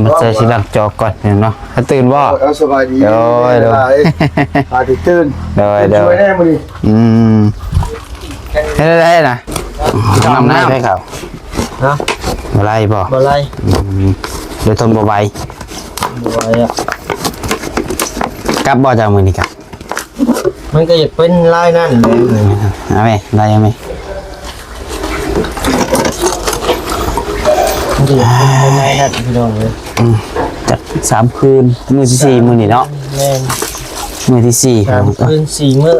ມາໃສ່ຊິດັງຈອກກ່ອນເນາະ. ໃຫ້ຕື່ນບໍ່? ເອົາ ສະບາຍດີ. ໂດຍ ໂດຍ ຫຼາຍ ພາທີ່ຕື່ນ. ໂດຍ ໂດຍ ຊ່ວຍແດ່ມື້ນີ້. ອືມ ເຮັດໄດ້ນະ? ນ້ຳ ນ້ຳ ໃຫ້ເຂົາ. ຮະ? ບໍ່ໄດ້ບໍ່? ບໍ່ໄດ້. ອືມ ດຽວທົນບໍ່ໄຫວ. ບໍ່ໄຫວອະ. ກັບບໍ່ເຈົ້າມື້ນີ້ກະ? ມັນກໍຢາກເປັນລາຍນັ້ນແຫຼະ. ເອົາແມ່ ໄດ້ເອົາແມ່. ມັນກໍຢາກເປັນລາຍນັ້ນ ພີ່ນ້ອງເອີຍ. ອືມ ຈັກສາມຄືນ ມື້ທີສີ່ມື້ນີ້ເນາະ. ແມ່ນ ມື້ທີສີ່ ສາມຄືນສີ່ມື້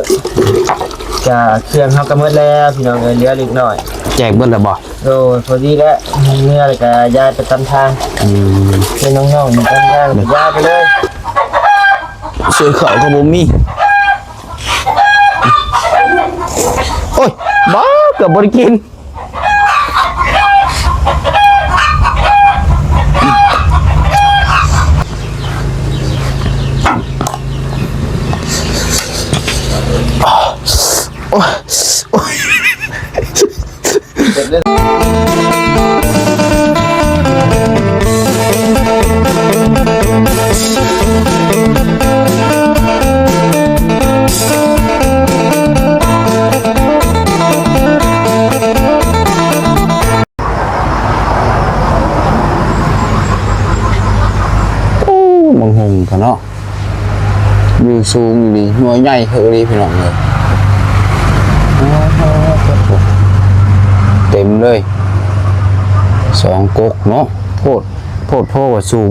ກະເຄື່ອງເຮົາກໍໝົດແລ້ວ ພີ່ນ້ອງເອີຍ ເຫຼືອເລັກນ້ອຍ. ແຈກເບິດແລ້ວບໍ່? ໂດຍ ພໍດີແລ້ວ ເມືອແລ້ວກໍຍ້າຍໄປຕາມທາງ. ອືມ ເປັນນ້ອງໆຕາມທາງ ຍ້າຍໄປເລີຍ. ຊ່ວຍເຂົາກໍບໍ່ມີ. ໂອ້ຍ ບໍ່ ເກືອບບໍ່ໄດ້ກິນ. ໂອ້ຍ ໂອ້ຍ. ໂອ້ ບັກຫຸ່ງກະເນາະ. ວິວສູງອີ່ຫຼີ ໜ່ວຍໃຫຍ່ເຮີ່ລີພີ່ນ້ອງເອີຍ. ເຕັມເລີຍ ສອງກົກເນາະ. ໂພດ ໂພດໂພວ່າສູງ.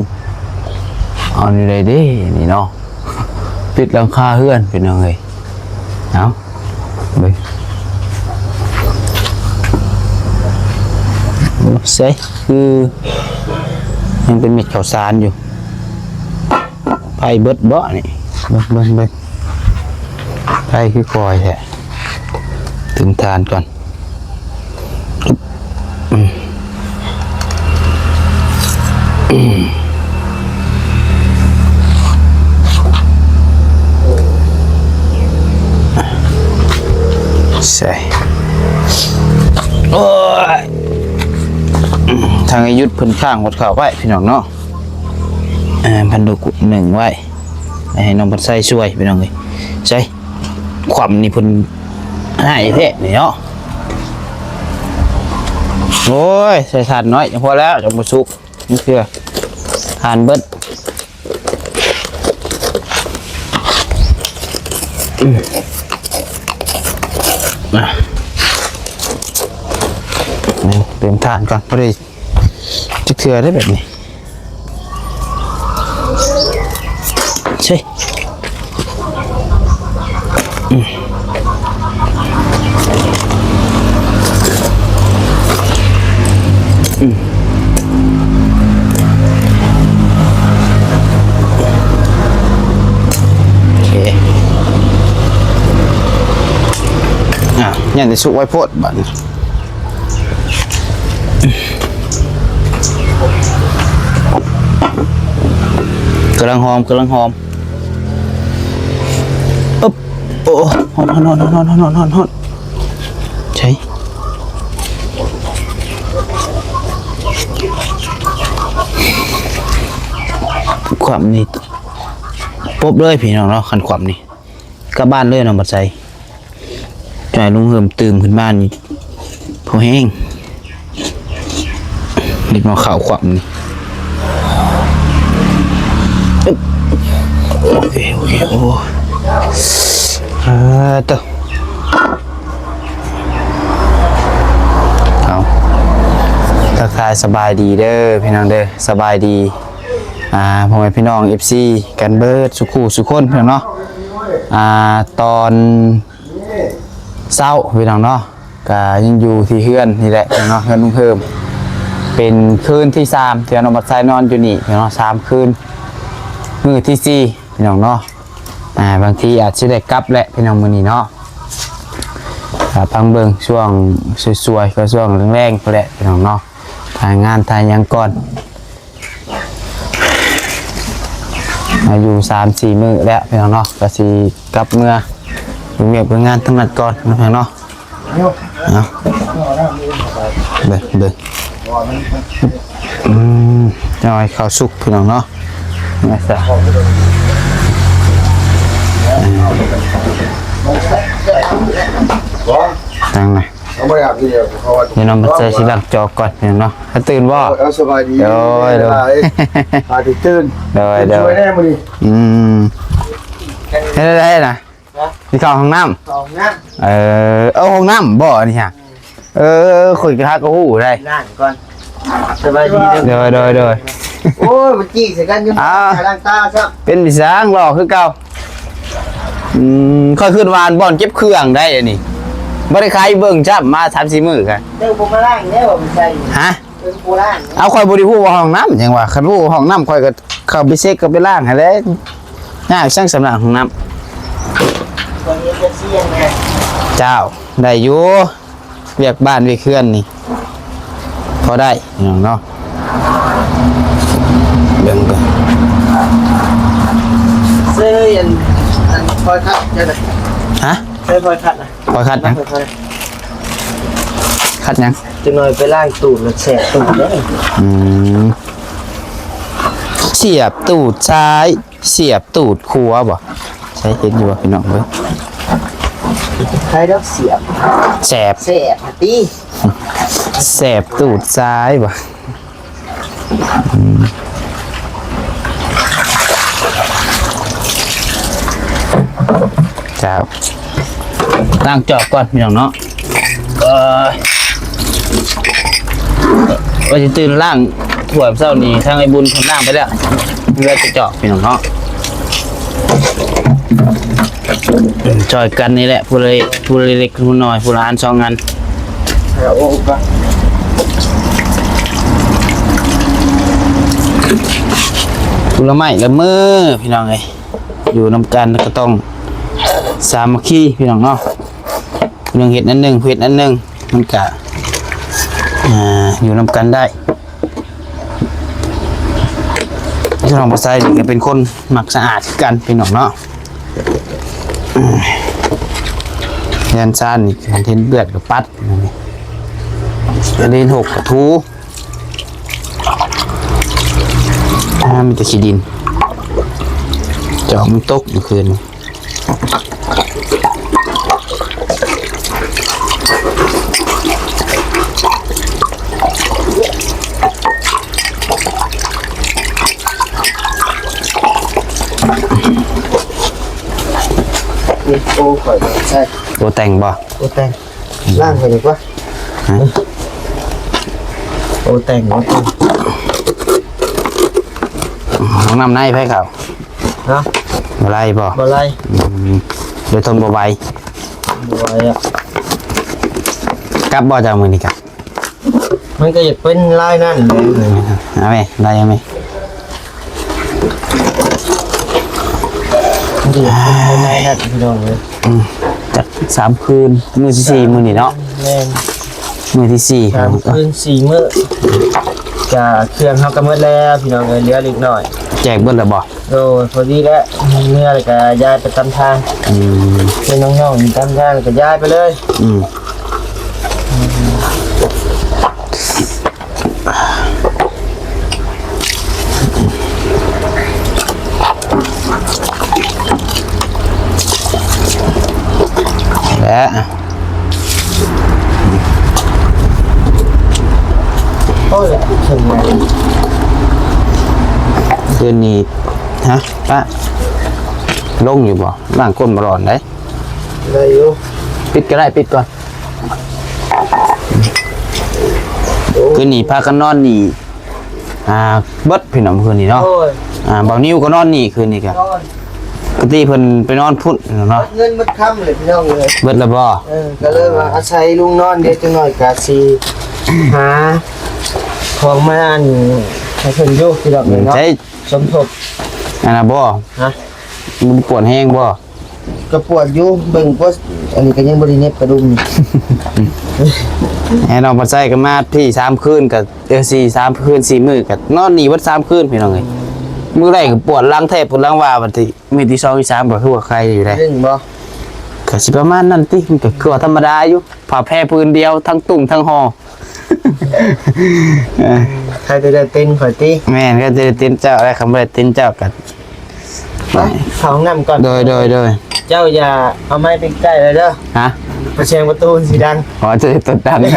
ເອົານີ້ໄດ້ເດ້ນີ້ເນາະ ປິດຫຼັງຄາເຮືອນພີ່ນ້ອງເອີຍ. ເອົາ ເບິ່ງ ໃສ່ ຄືຍັງເປັນເມັດເຂົ້າສານຢູ່. ໄຟເບິດບໍ່ນີ້? ເບິ່ງ ເບິ່ງ ເບິ່ງ ໄຟຄືຄ່ອຍແທ້. ຕຶງຖ່ານກ່ອນ. ອືມ ອືມ ໃສ່ ໂອ້ຍ ທາງໄອ້ຍຸດເພິ່ນຄ້າງຫົດເຂົ້າໄວ້ ພີ່ນ້ອງເນາະ. ເອີ ພັນດຸກໜຶ້ງໄວ້ ໃຫ້ນ້ອງເພິ່ນໃສ່ຊ່ວຍ ພີ່ນ້ອງເອີຍ. ໃສ່ ຄວ່ຳນີ້ເພິ່ນຮ້າຍແທ້ນີ້ເນາະ. ໂອ້ຍ ໃສ່ຖ່ານໜ້ອຍ ພໍແລ້ວ ຈັ່ງບໍ່ສຸກ. ນີ້ຄືຖ່ານເບິດ. ອືມ ອ່ະ ເຕີມຖ່ານກ່ອນ ບໍ່ໄດ້ຈັກເທື່ອເດ້ແບບນີ້. ເຊ ອືມ ອືມ ໂອເຄ ອ່ະ ຍັງໄດ້ສຸກໄວໂພດບາດນີ້. ກຳລັງຫອມ ກຳລັງຫອມ. ອຶບ ໂອ້ ຮ້ອນ ຮ້ອນ ຮ້ອນ. ໃຊ່ ຄວ່ຳນີ້ປົບເລີຍພີ່ນ້ອງເນາະ. ຄັນຄວ່ຳນີ້ກັບບ້ານເລີຍເນາະ ບັດໃສ່. ໃຫ້ລຸງເຮີມຕື່ມຂຶ້ນມານີ້ພໍແຮງ. ເດັກນ້ອຍເຂົ້າຄວັກນີ້. ໂອເຄ ໂອເຄ. ໂອ້ ເອີ ໂຕ ເອົາ ທັກທາຍສະບາຍດີເດີພີ່ນ້ອງເດີ. ສະບາຍດີ ອ່າ ພໍ່ແມ່ພີ່ນ້ອງ ເອັຟຊີ ກັນເບິດສູ່ຄູ່ສູ່ຄົນເນາະ. ອ່າ ຕອນ ເຊົ້າພີ່ນ້ອງເນາະ ກະຍັງຢູ່ທີ່ເຮືອນນີ້ແຫຼະເນາະ ເຮືອນລຸງເຮີມ. ເປັນຄືນທີສາມທີ່ນ້ອງບັດໄຊນອນຢູ່ນີ້ເນາະ ສາມຄືນ. ມື້ທີສີ່ພີ່ນ້ອງເນາະ ອ່າ ບາງທີອາດຊິໄດ້ກັບແຫຼະພີ່ນ້ອງມື້ນີ້ເນາະ. ອ່າ ຟັງເບິ່ງຊ່ວງສວຍໆ ກໍຊ່ວງແລງໆ ພຸ້ນແຫຼະພີ່ນ້ອງເນາະ ຖ່າຍງານຖ່າຍຫຍັງກ່ອນ. ມາຢູ່ສາມສີ່ມື້ແລ້ວພີ່ນ້ອງເນາະ ກະຊິກັບເມືອ ເຮັດວຽກເຮັດງານທາງນັ້ນກ່ອນເນາະ ພີ່ນ້ອງເນາະ. ເອົາ ເບິ່ງ ເບິ່ງ ອືມ ເອົາໃຫ້ເຂົ້າສຸກພີ່ນ້ອງເນາະ ມາຊະ ເອົາມາດຽວເຂົາວ່າ ເດີນ້ອງມາໃສ່ຊິຫຼັງຈອກກ່ອນພີ່ນ້ອງເນາະ ຖ້າຕື່ນບໍ່? ເອົາ ສະບາຍດີ ໂດຍ ໂດຍ ຫຼາຍ ພາຕື່ນ ໂດຍ ໂດຍ ຊ່ວຍແດ່ມື້ນີ້ ອືມ ເຮັດໄດ້ນະ? ຮະ? ຊິເຂົ້າຫ້ອງນ້ຳ ເຂົ້າຫ້ອງນ້ຳ ເອີ ເອີ ຫ້ອງນ້ຳບໍ່ອັນນີ້ຮະ? ເອີ ຂ້ອຍກໍຫາກໍຮູ້ໄດ໋ ລ້າງກ່ອນ ສະບາຍດີເດີ ໂດຍ ໂດຍ ໂດຍ ໂອ້ຍ ມັນຈີກໃສ່ກັນຢູ່ ອ່າ ລ້າງຕາຊ້ຳ ເປັນອີຫຍັງຫຼໍ່ຄືເກົ່າ ອືມ ຂ້ອຍຄິດວ່າອັນບ່ອນເກັບເຄື່ອງໄດ໋ອັນນີ້ ບໍ່ໄດ້ໄຂເບິ່ງຊ້ຳ ມາສາມສີ່ມື້ກະ ເຈົ້າບໍ່ມາລ້າງແລ້ວບໍ່ໃສ່ ຮະ? ເອີ ບໍ່ລ້າງ ເອົາ ຂ້ອຍບໍ່ໄດ້ຮູ້ວ່າຫ້ອງນ້ຳຫຍັງຫວາ ຄັນຮູ້ຫ້ອງນ້ຳຂ້ອຍກໍເຂົ້າໄປເຊັກ ກໍໄປລ້າງຫັ້ນແຫຼະ ຍາກຈັ່ງສຳລັບຫ້ອງນ້ຳ ເຈົ້າ ໄດ້ຢູ່ ວຽກບ້ານວຽກເຮືອນນີ້ ພໍໄດ້ພີ່ນ້ອງເນາະ ເບິ່ງກ່ອນ ເຊີຍ ອັນ ອັນ ຄອຍຄັດ ເຈົ້ານະ ຮະ? ເຊີຍ ຄອຍຄັດນະ ຄອຍຄັດຫຍັງ? ຄັດຫຍັງ? ຈັກໜ່ອຍໄປລ້າງຕູດແລ້ວແສບຕູດເດີ ອືມ ສຽບຕູດຊ້າຍ ສຽບຕູດຂວາບໍ່? ໃຊ້ເຫັນຢູ່ບໍ່ພີ່ນ້ອງເອີຍ? ໃຊ້ດອກສຽບ ແສບ ແສບຕິ ແສບຕູດຊ້າຍບໍ່? ອືມ ເຈົ້າ ລ້າງຈອກກ່ອນພີ່ນ້ອງເນາະ ເອີ ວ່າຊິຕື່ນລ້າງຖ້ວຍເຊົ້ານີ້ ທາງໄອ້ບຸນເພິ່ນລ້າງໄປແລ້ວ ເຫຼືອແຕ່ຈອກພີ່ນ້ອງເນາະ ຊ່ອຍກັນນີ້ແຫຼະ ຜູ້ລະ ຜູ້ລະເລັກຜູ້ນ້ອຍ ຜູ້ລະອັນສອງອັນ ຜູ້ລະໄມ້ລະມື ພີ່ນ້ອງເອີຍ ຢູ່ນຳກັນກໍຕ້ອງສາມັກຄີພີ່ນ້ອງເນາະ ເລື່ອງເຮັດອັນໜຶ່ງ ເຮັດອັນໜຶ່ງ ມັນກະ ອ່າ ຢູ່ນຳກັນໄດ້ ພີ່ນ້ອງປາໄຊນີ້ກໍເປັນຄົນມັກສະອາດຄືກັນພີ່ນ້ອງເນາະ ເຮືອນຊານນີ້ຄັນເຫັນເລືອດກໍປັດ ອັນນີ້ຫົກກໍຖູ ອ່າ ມີແຕ່ຂີ້ດິນ ຈອກມັນຕົກມື້ຄືນນີ້ ໂອ້ ຂ້ອຍໃສ່ ໂອ້ ແຕ່ງບໍ່? ໂອ້ ແຕ່ງ ລ້າງໄປດີກວ່າ ຮະ? ໂອ້ ແຕ່ງ ໂອ້ ແຕ່ງ ຫ້ອງນ້ຳໃນໃຜເຂົ້າ? ຮະ? ບໍ່ໄດ້ບໍ່? ບໍ່ໄດ້ ອືມ ເດີ ທົນບໍ່ໄຫວ ບໍ່ໄຫວອະ ກັບບໍ່ເຈົ້າມື້ນີ້ກະ? ມັນກໍຢາກເປັນລາຍນັ້ນແຫຼະ ເອົາແມ່ ໄດ້ເອົາແມ່ ມັນກໍຢາກເປັນລາຍນັ້ນ ພີ່ນ້ອງເອີຍ ອືມ ຈັກສາມຄືນ ມື້ທີສີ່ມື້ນີ້ເນາະ ແມ່ນ ມື້ທີສີ່ ສາມຄືນສີ່ມື້ ກະເຄື່ອງເຮົາກໍໝົດແລ້ວ ພີ່ນ້ອງເອີຍ ເຫຼືອເລັກນ້ອຍ ແຈກເບິດແລ້ວບໍ່? ໂດຍ ພໍດີແລ້ວ ເມືອແລ້ວກໍຍ້າຍໄປຕາມທາງ ອືມ ເປັນນ້ອງໆຢູ່ຕາມທາງ ແລ້ວກໍຍ້າຍໄປເລີຍ ອືມ ແລະ ໂອ້ຍ ເຖິງແລ້ວ ຄືນນີ້ ຮະ ປະ ລົງຢູ່ບໍ່? ລ້າງກົ້ນບໍ່ຮ້ອນເດ້. ໄດ້ຢູ່ ປິດກໍໄດ້ ປິດກ່ອນ. ໂອ້ ຄືນນີ້ພາກັນນອນນີ້ ອ່າ ເບິດພີ່ນ້ອງ ຄືນນີ້ເນາະ. ໂອ້ຍ ອ່າ ບ່າວນິວກໍນອນນີ້ ຄືນນີ້ກໍ ນອນ ກະຕິເພິ່ນໄປນອນພຸ້ນເນາະ. ເບິດເງິນເບິດຄຳເລີຍພີ່ນ້ອງເອີຍ. ເບິດແລ້ວບໍ່? ເອີ ກໍເລີຍວ່າອາໄສລຸງນອນ ດຽວຈັກໜ້ອຍກະຊິຫາຂອງມາອັນໃຫ້ເພິ່ນຢູ່ພີ່ນ້ອງເອີຍເນາະ. ສົມທົບ ອັນນະບໍ່? ຮະ? ມັນປວດແຮງບໍ່? ກໍປວດຢູ່ ເບິ່ງ ອັນນີ້ກໍຍັງບໍ່ໄດ້ເນັບກະດຸມ. ແນ່ນອນ ບໍ່ໃສ່ກໍມາພີ້ສາມຄືນ ກໍ ເອີ ສີ່ ສາມຄືນ ສີ່ມື້ ກໍນອນນີ້ເບິດສາມຄືນ ພີ່ນ້ອງເອີຍ. ມື້ແລກກໍປວດຫຼັງແທ້ ປວດຫຼັງວ່າ ບັດທີມື້ທີສອງ ທີສາມ ກໍຄືວ່າໄຄຢູ່ເດ້. ເກັ່ງບໍ່? ກໍຊິປະມານນັ້ນຕິ ມັນກໍຄືວ່າທຳມະດາຢູ່ ຜ້າແພຜືນດຽວ ທັງຕຸ້ງທັງຫໍ່. ໃຜຈະໄດ້ຕີນຂ້ອຍຕິ? ແມ່ນ ໃຜຈະໄດ້ຕີນເຈົ້າ ແລະ ຄັນບໍ່ໄດ້ຕີນເຈົ້າກໍ ໄປເຂົ້າຫ້ອງນ້ຳກ່ອນ. ໂດຍ ໂດຍ ໂດຍ. ເຈົ້າຢ່າເອົາໄມ້ໄປໃກ້ເລີຍເດີ. ຮະ? ປະແຊງປະຕູມັນຊິດັງ. ອໍ ຈະຕົດດັງເລີຍ.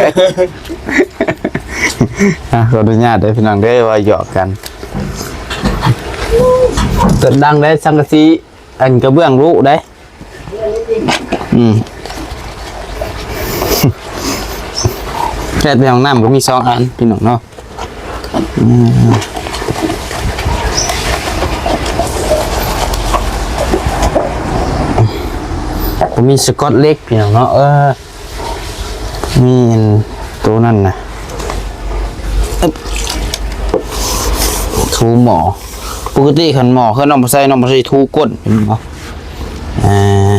ອ່ະ ຂໍອະນຸຍາດເດີພີ່ນ້ອງເດີ ເວົ້າຫຍອກກັນ. ຕົດດັງເດ້ ສັງກະສີ ອັນກະເບື້ອງລຸເດ້. ອືມ ແຕ່ຫ້ອງນ້ຳກໍມີສອງອັນ ພີ່ນ້ອງເນາະ. ອືມ ກໍມີສະກອດເຫຼັກ ພີ່ນ້ອງເນາະ. ເອີ ມີອັນໂຕນັ້ນນະ ຖູໝໍ້. ປົກກະຕິຄັນໝໍ້ເຮືອນນ້ອງບໍ່ໃສ່ ນ້ອງບໍ່ໃສ່ຖູກົ້ນ ເຫັນບໍ່? ອ່າ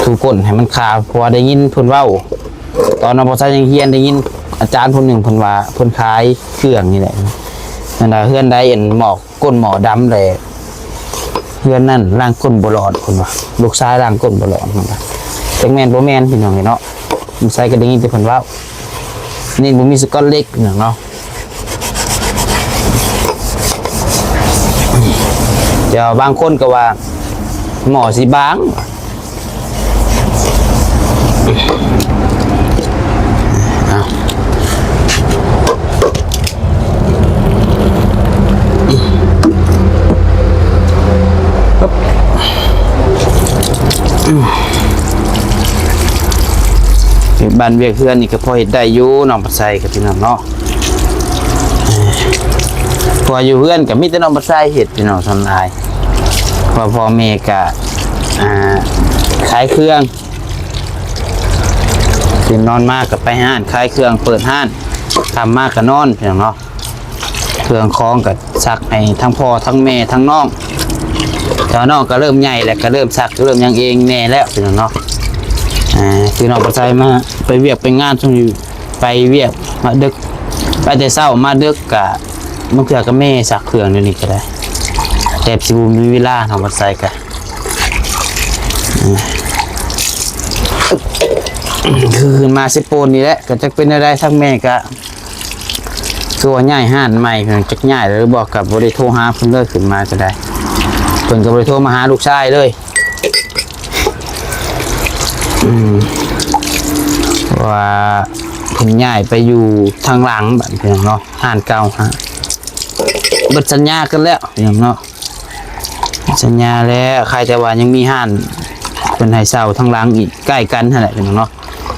ຖູກົ້ນໃຫ້ມັນຂາວ ເພາະວ່າໄດ້ຍິນເພິ່ນເວົ້າ ຕອນນ້ອງບໍ່ໃສ່ຍັງຮຽນ ໄດ້ຍິນອາຈານຜູ້ໜຶ່ງເພິ່ນວ່າ ເພິ່ນຂາຍເຄື່ອງນີ້ແຫຼະ ນັ້ນລະ ເຮືອນໃດອັນໝໍ້ ກົ້ນໝໍ້ດຳແຫຼະ ເຮືອນນັ້ນລ້າງກົ້ນບໍ່ຫຼອດ ເພິ່ນວ່າ ລູກຊາຍລ້າງກົ້ນບໍ່ຫຼອດ ເພິ່ນວ່າ. ຈັກແມ່ນບໍ່ແມ່ນ ພີ່ນ້ອງເອີຍເນາະ ບໍ່ໃສ່ກໍໄດ້ຍິນແຕ່ເພິ່ນເວົ້າ. ນີ້ບໍ່ມີສະກອດເຫຼັກ ພີ່ນ້ອງເນາະ. ແຕ່ວ່າບາງຄົນກໍວ່າໝໍ້ຊິບາງ. ເອົາ ເຮັດບ້ານວຽກເຮືອນນີ້ກໍພໍເຮັດໄດ້ຢູ່ ນ້ອງປາໄຊກັບພີ່ນ້ອງເນາະ. ເພາະວ່າຢູ່ເຮືອນກໍມີແຕ່ນ້ອງປາໄຊເຮັດ ພີ່ນ້ອງ ສ່ວນຫຼາຍ ເພາະພໍ່ແມ່ກໍ ອ່າ ຂາຍເຄື່ອງ ຕື່ນນອນມາກໍໄປຮ້ານຂາຍເຄື່ອງ ເປີດຮ້ານ ຄ່ຳມາກໍນອນ ພີ່ນ້ອງເນາະ. ເຄື່ອງຂອງກໍຊັກໃຫ້ທັງພໍ່ທັງແມ່ທັງນ້ອງ ແຕ່ວ່ານ້ອງກໍເລີ່ມໃຫຍ່ແລ້ວ ກໍເລີ່ມຊັກເລີ່ມຫຍັງເອງແດ່ແລ້ວ ພີ່ນ້ອງເນາະ. ອ່າ ຄືນ້ອງປາໄຊມາໄປວຽກໄປງານ ຊ່ວງຢູ່ ໄປວຽກມາດຶກ ໄປແຕ່ເຊົ້າມາດຶກກະ ບາງເທື່ອກະແມ່ຊັກເຄື່ອງດຽວນີ້ກະໄດ້ ແຕ່ຊິບໍ່ມີເວລາເນາະ ບັດໃສ່ກະ ອືມ ຄືຂຶ້ນມາເຊໂປນນີ້ແຫຼະ ກະຈັກເປັນແນວໃດ ທາງແມ່ກະ ຄືວ່າຍ້າຍຮ້ານໃໝ່ ເພິ່ນຈັກຍ້າຍແລ້ວຫຼືບໍ່ ກະບໍ່ໄດ້ໂທຫາເພິ່ນເລີຍ ຂຶ້ນມາກະໄດ້ ເພິ່ນກະບໍ່ໄດ້ໂທມາຫາລູກຊາຍເລີຍ. ອືມ ວ່າເພິ່ນຍ້າຍໄປຢູ່ທາງຫຼັງບາດນີ້ເນາະ ຮ້ານເກົ່າຫາ ເບິດສັນຍາກັນແລ້ວພີ່ນ້ອງເນາະ ສັນຍາແລ້ວ ຄາຍແຕ່ວ່າຍັງມີຮ້ານເພິ່ນໃຫ້ເຊົ່າທາງຫຼັງອີກ ໃກ້ກັນຫັ້ນແຫຼະພີ່ນ້ອງເນາະ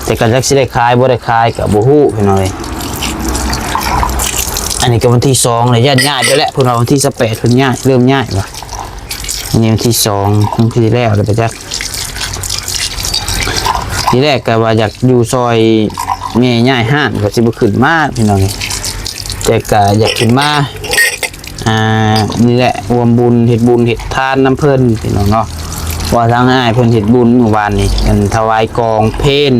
ແຕ່ກໍຈັກຊິໄດ້ຂາຍບໍ່ໄດ້ຂາຍກໍບໍ່ຮູ້ພີ່ນ້ອງເອີຍ. ອັນນີ້ກໍວັນທີສອງແລ້ວ ຢ້ານຍ້າຍໄປແລ້ວ ເພິ່ນວ່າວັນທີຊາວແປດເພິ່ນຍ້າຍ ເລີ່ມຍ້າຍວ່າ ອັນນີ້ວັນທີສອງ ວັນທີແລ້ວແລ້ວປະຈັກ ທີແລກກໍວ່າຢາກຢູ່ຊ່ອຍແມ່ຍ້າຍຮ້ານ ກໍຊິບໍ່ຂຶ້ນມາພີ່ນ້ອງເອີຍ ແຕ່ກໍຢາກຂຶ້ນມາ ອ່າ ນີ້ແຫຼະ ຮ່ວມບຸນ ເຮັດບຸນເຮັດທານນຳເພິ່ນພີ່ນ້ອງເນາະ ເພາະວ່າທາງອ້າຍເພິ່ນເຮັດບຸນມື້ວານນີ້ ອັນຖວາຍກອງເພນ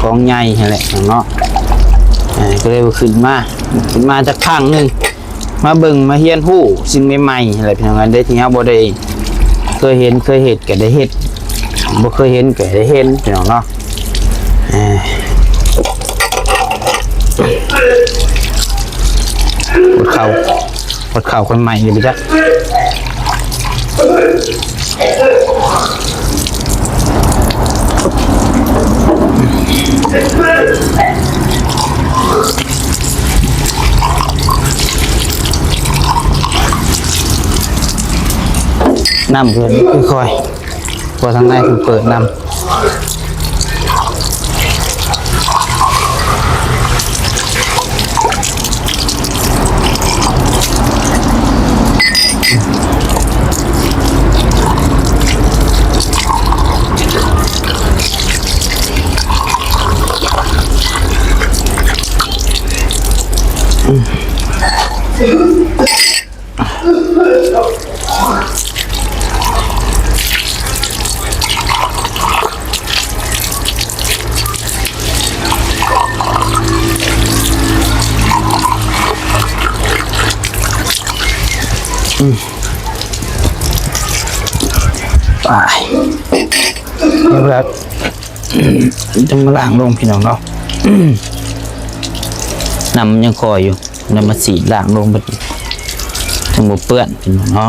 ກອງໃຫຍ່ຫັ້ນແຫຼະເນາະ ອ່າ ກໍເລີຍວ່າຂຶ້ນມາ ຂຶ້ນມາຈັກຄັ້ງໜຶ່ງ ມາເບິ່ງມາຮຽນຮູ້ສິ່ງໃໝ່ໆຫັ້ນແຫຼະພີ່ນ້ອງ ອັນໃດທີ່ເຮົາບໍ່ໄດ້ເຄີຍເຫັນເຄີຍເຮັດກໍໄດ້ເຮັດ ບໍ່ເຄີຍເຫັນກໍໄດ້ເຫັນພີ່ນ້ອງເນາະ. ເອີ ອົດເຂົ້າ ອົດເຂົ້າຄົນໃໝ່ຢູ່ບໍ່ຈັກ. ນ້ຳເພິ່ນຄ່ອຍ ເພາະທາງໃນເພິ່ນເປີດນ້ຳ. ອືມ ໄປ ແລ້ວ ຈັ່ງມາລ້າງລົງພີ່ນ້ອງເນາະ. ນ້ຳມັນຍັງຄ່ອຍຢູ່ ແລ້ວມາສີດລ້າງລົງເບິດ ຈັ່ງບໍ່ເປື້ອນເນາະ.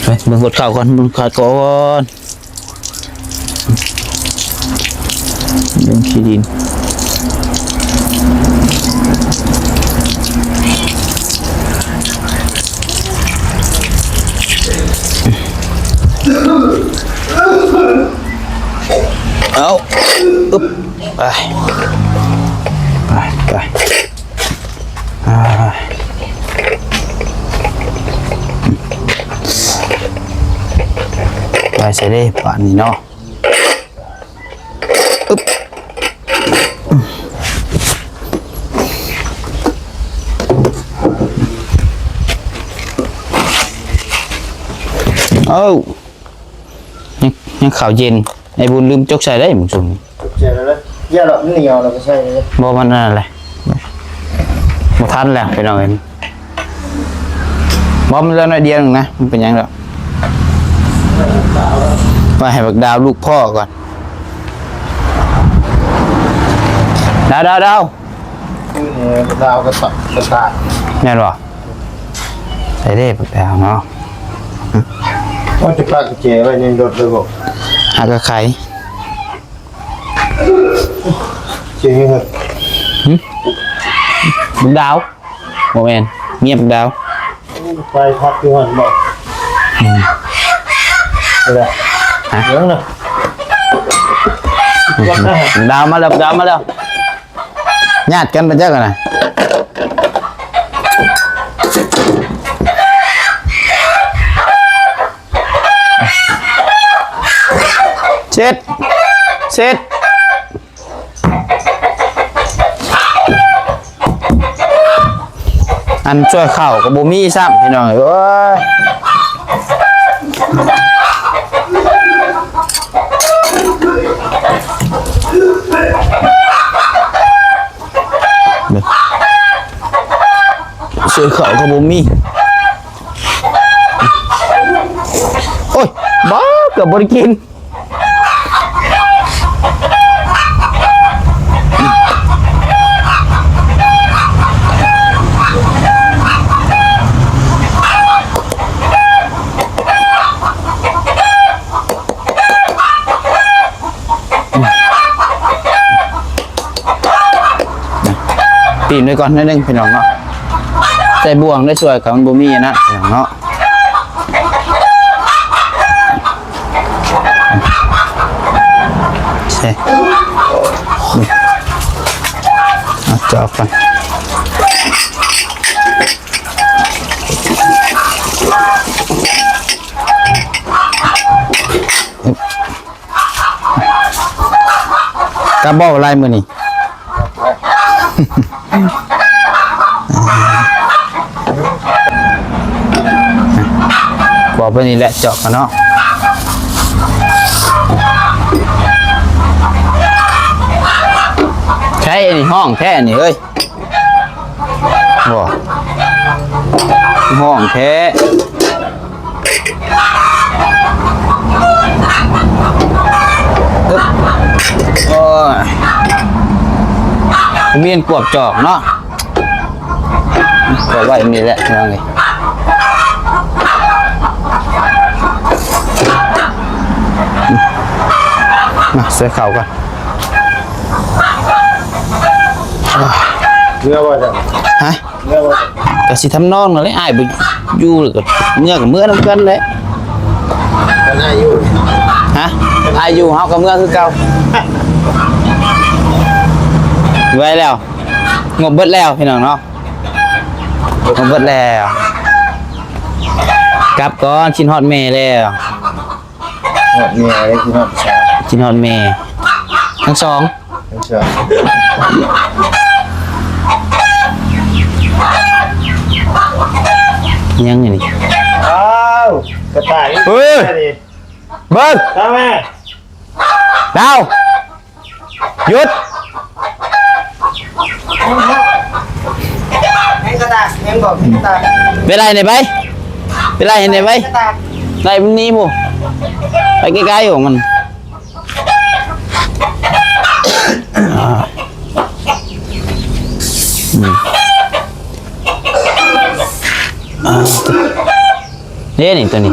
ໄປເບິ່ງຮອດເຂົ້າກ່ອນ ເບິ່ງຮອດເຂົ້າກ່ອນ ເບິ່ງຂີ້ດິນ. ເອົາ ອຶບ ໄປ ໄປ ໄປ ອ່າ ໄປໃສເດ້ບາດນີ້ເນາະ. ອຶບ ເອົາ ຍັງ ຍັງເຂົ້າເຢັນ ໄອ້ບຸນລືມຈົກໃສ່ໄດ້ມື້ຊຸມນີ້. ຈົກໃສ່ແລ້ວເດີ ຢ່າດອກ ມັນໜຽວແລ້ວກໍໃສ່ເລີຍ. ບໍ່ ມັນນັ້ນແຫຼະ ບໍ່ທັນແລ້ວພີ່ນ້ອງເອີຍ. ບໍ່ ມັນເຫຼືອໜ້ອຍດຽວໜຶ່ງນະ ມັນເປັນຫຍັງດອກ. ໄວ້ໃຫ້ບັກດາວລູກພໍ່ກ່ອນ. ດາວ ດາວ ດາວ ຄືແນ່ ບັກດາວກໍຕັດ ກໍຕາຍ ແມ່ນບໍ່? ໃສ່ເດ້ບັກດາວເນາະ. ວ່າຈະປະກະແຈໄວ້ໃນລົດເລີຍບໍ່? ຫາກະໄຂ ເຈ ຫຶ? ບັກດາວ ບໍ່ແມ່ນ ເມຍບັກດາວ. ໄປພັກຢູ່ຫັ້ນບໍ່? ອືມ ເອົາລະ ຫະ? ຫຍັງນະ? ດາວມາແລ້ວ ດາວມາແລ້ວ. ຍາດກັນໄປຈັກຫັ້ນນະ. ເຊັດ ເຊັດ. ອັນຊ່ວຍເຂົ້າກໍບໍ່ມີຊ້ຳ ພີ່ນ້ອງເອີຍ. ໂອ້ຍ ຊ່ວຍເຂົ້າກໍບໍ່ມີ. ໂອ້ຍ ບໍ່ ເກືອບບໍ່ໄດ້ກິນ. ປີ້ນໄວ້ກ່ອນໜ້ອຍໜຶ່ງ ພີ່ນ້ອງເນາະ. ໃສ່ບ່ວງໄດ້ຊ່ວຍ ຄັນມັນບໍ່ມີອັນນັ້ນ ພີ່ນ້ອງເນາະ. ເຊ ເອົາຈອກກ່ອນ. ກັບບໍ່ລາຍມື້ນີ້ ບອກໄປນີ້ແຫຼະ ຈອກກັນເນາະ. ໃຊ້ອັນນີ້ ຮ້ອງແທ້ນີ້ເອີຍ. ບໍ່ ຮ້ອງແທ້. ໂອ້ຍ ມີອັນກວບຈອກເນາະ. ກວບໄວ້ນີ້ແຫຼະ ພີ່ນ້ອງເອີຍ. ມາ ໃສ່ເຂົ້າກ່ອນ. ເມື່ອບໍ່? ຮະ? ເມື່ອບໍ່? ກະຊິທຳນອງນັ້ນແຫຼະ ອ້າຍບໍ່ຢູ່ ແລ້ວກໍເມື່ອກໍເມື່ອນຳກັນແຫຼະ. ຄັນອ້າຍຢູ່? ຮະ? ອ້າຍຢູ່ ເຮົາກໍເມື່ອຄືເກົ່າ. ໄວແລ້ວ ງົບເບິດແລ້ວ ພີ່ນ້ອງເນາະ. ເອົາເບິດແລ້ວ ກັບກ່ອນ ຄິດຮອດແມ່ແລ້ວ. ຮອດແມ່ເດ້ ຄິດຮອດສາວ ຄິດຮອດແມ່ ທັງສອງ ທັງສອງ. ຍັງຢູ່ນີ້ ອ້າວ ກະຕ່າຍ ເຮີ້ຍ ເບິ່ງ ຕາມມາ ດາວ. ຢຸດ ເປັນກະຕາ ເຫັນບໍ່ ເປັນກະຕາ. ໄປໄລ່ໃຫ້ໄປ ໄປໄລ່ໃຫ້ໄປ ກະຕາ ໄລ່ມັນໜີພຸ້ນ ໄປໄກໆ ຂອງມັນ. ອືມ ອ່າ ເດ້ນີ້ ໂຕນີ້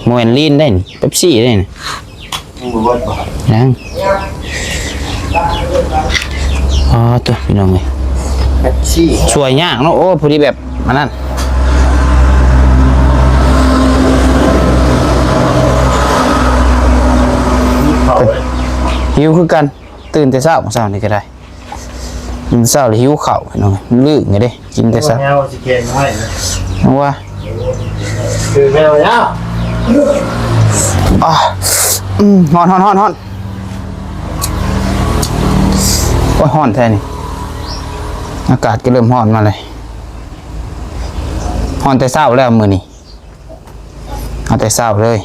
ໂມແມ່ນລີນໄດ໋ນີ້ ເປັບຊີໄດ໋ນີ້ ຍັງບໍ່ເບິດບໍ່? ຍັງ. ອໍ ໂຕ ພີ່ນ້ອງເອີຍ ເປັບຊີ ຊ່ວຍຍາກເນາະ. ໂອ້ ພໍດີແບບອັນນັ້ນ ຫິວຄືກັນ ຕື່ນແຕ່ເຊົ້າ ເຊົ້ານີ້ກໍໄດ້ ຕື່ນເຊົ້າແລ້ວຫິວເຂົ້າ ພີ່ນ້ອງ ມັນລຶ້ງເດ້ ກິນແຕ່ເຊົ້າ ແມວຊິແກງໄວ້ນະ ວ່າ ຄືແມວຍາວ ອາ ອືມ ຮ້ອນ ຮ້ອນ ຮ້ອນ ຮ້ອນ ໂອ້ຍ ຮ້ອນແທ້ນີ້ ອາກາດກໍເລີ່ມຮ້ອນມາເລີຍ ຮ້ອນແຕ່ເຊົ້າແລ້ວມື້ນີ້ ເອົາແຕ່ເຊົ້າເລີຍ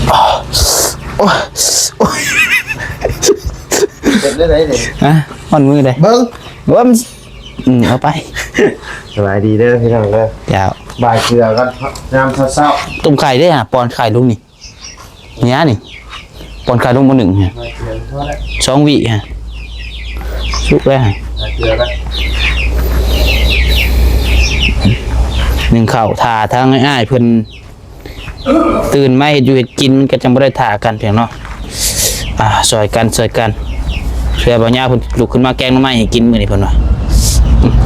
ໂອ້ຍ ໂອ້ຍ ເຮັດໄດ້ໃດນີ້ ຮະ ຮ້ອນມືເດ້ ເບິ່ງ ເບິ່ງ ອືມ ເອົາໄປ ສະບາຍດີເດີພີ່ນ້ອງເດີ ເຈົ້າ ບ່າຍເກືອກ່ອນ ຍາມເຊົ້າໆ ຕົ້ມໄຂ່ເດ້ຫາ ປ້ອນໄຂ່ລຸງນີ້ ນີ້ນະນີ້ ປ້ອນໄຂ່ລຸງມື້ໜຶ່ງ ສອງວິຫາ ສຸກແລ້ວຫາ ໜຶ້ງເຂົ້າ ຖ້າທາງອ້າຍເພິ່ນຕື່ນມາເຮັດຢູ່ເຮັດກິນ ມັນກໍຈັ່ງບໍ່ໄດ້ຖ້າກັນ ພີ່ນ້ອງເນາະ. ອ່າ ຊ່ອຍກັນ ຊ່ອຍກັນ ເພື່ອບ່າວຍາວເພິ່ນລຸກຂຶ້ນມາແກງໜໍ່ໄມ້ໃຫ້ກິນມື້ນີ້ເພິ່ນວ່າ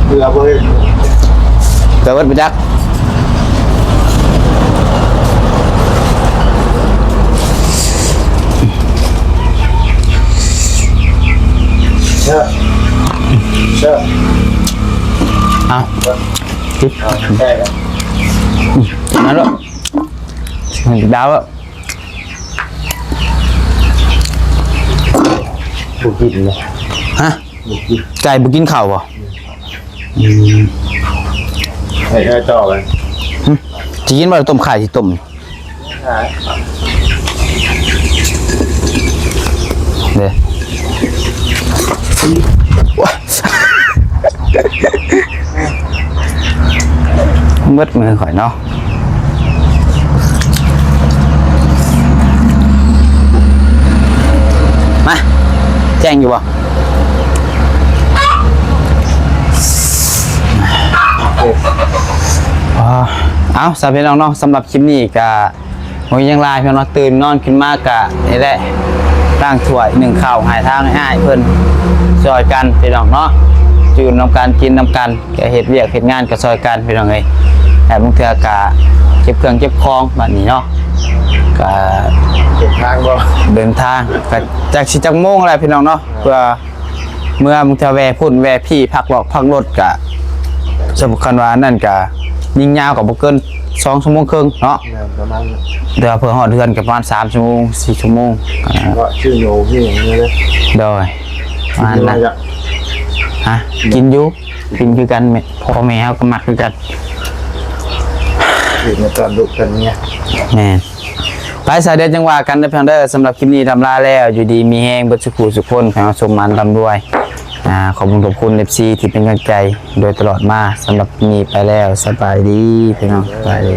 ເກືອບໍ່ເຫັນ ເກືອເບິດບໍ່ຈັກ ເຊີ ເຊີ ເອົາ ເອີ ຕິດ ເອົາ ໄດ້ແລ້ວ ອືມ ກິນມາໂລດ ດາວ ບໍ່ກິນເນາະ ຮະ ບໍ່ກິນ ໄກ່ບໍ່ກິນເຂົ້າບໍ່? ອືມ ໃຫ້ ໃຫ້ຕໍ່ໄປ ຫຶ ຊິກິນບໍ່? ຕົ້ມໄຂ່ຊິຕົ້ມ ເດ້ ເບິດມືຂ້ອຍເນາະ ມາ ແຈ້ງຢູ່ບໍ່? ອໍ ເອົາ ສຳລັບພີ່ນ້ອງເນາະ ສຳລັບຄລິບນີ້ກະ ໂອ້ຍ ຍັງຫຼາຍພີ່ນ້ອງເນາະ ຕື່ນນອນຂຶ້ນມາກະນີ້ແຫຼະ ລ້າງຖ້ວຍ ໜຶ້ງເຂົ້າໃຫ້ທາງອ້າຍເພິ່ນ ຊ່ອຍກັນພີ່ນ້ອງເນາະ ຢູ່ນຳກັນ ກິນນຳກັນ ກະເຮັດວຽກເຮັດງານກະຊ່ອຍກັນພີ່ນ້ອງເອີຍ ແຕ່ບາງເທື່ອກະເກັບເຄື່ອງເກັບຂອງບາດນີ້ເນາະ ກະເດີນທາງບໍ່ ເດີນທາງ ກະຈັກຊິຈັກໂມງແລ້ວພີ່ນ້ອງເນາະ ເພື່ອ ເມື່ອບາງເທື່ອແວ່ພຸ້ນແວ່ພີ້ ພັກຫຼອກພັກລົດກະ ສົມມຸດຄັນວ່າອັນນັ້ນກະ ຍິງຍາວກະບໍ່ເກີນສອງຊົ່ວໂມງເຄິ່ງເນາະ ແມ່ນ ປະມານນັ້ນ ແຕ່ວ່າເພື່ອຮອດເຮືອນກະປະມານສາມຊົ່ວໂມງ ສີ່ຊົ່ວໂມງ ກະຄືໂຍຄືຫຍັງນີ້ເດ້ ໂດຍ ປະມານນັ້ນ ຮະ ກິນຢູ່ ກິນຄືກັນ ແມ່ ພໍ່ແມ່ເຮົາກະມັກຄືກັນ ກິນໃນຕອນລູກກັນເມຍ ແມ່ນ. ໄປ ສາຍເດືອນ ຈັ່ງວ່າກັນເດີພີ່ນ້ອງເດີ ສຳລັບຄລິບນີ້ລ່ຳລາແລ້ວ ຢູ່ດີມີແຮງເບິດສູ່ຜູ້ສູ່ຄົນ ໃຫ້ເຮົາສົມຫວັງລ່ຳລວຍ ອາ ຂອບຄຸນຂອບຄຸນ ເອັຟຊີ ທີ່ເປັນກຳລັງໃຈໂດຍຕະຫຼອດມາ ສຳລັບຄລິບນີ້ໄປແລ້ວ ສະບາຍດີພີ່ນ້ອງ ສະບາຍດີ.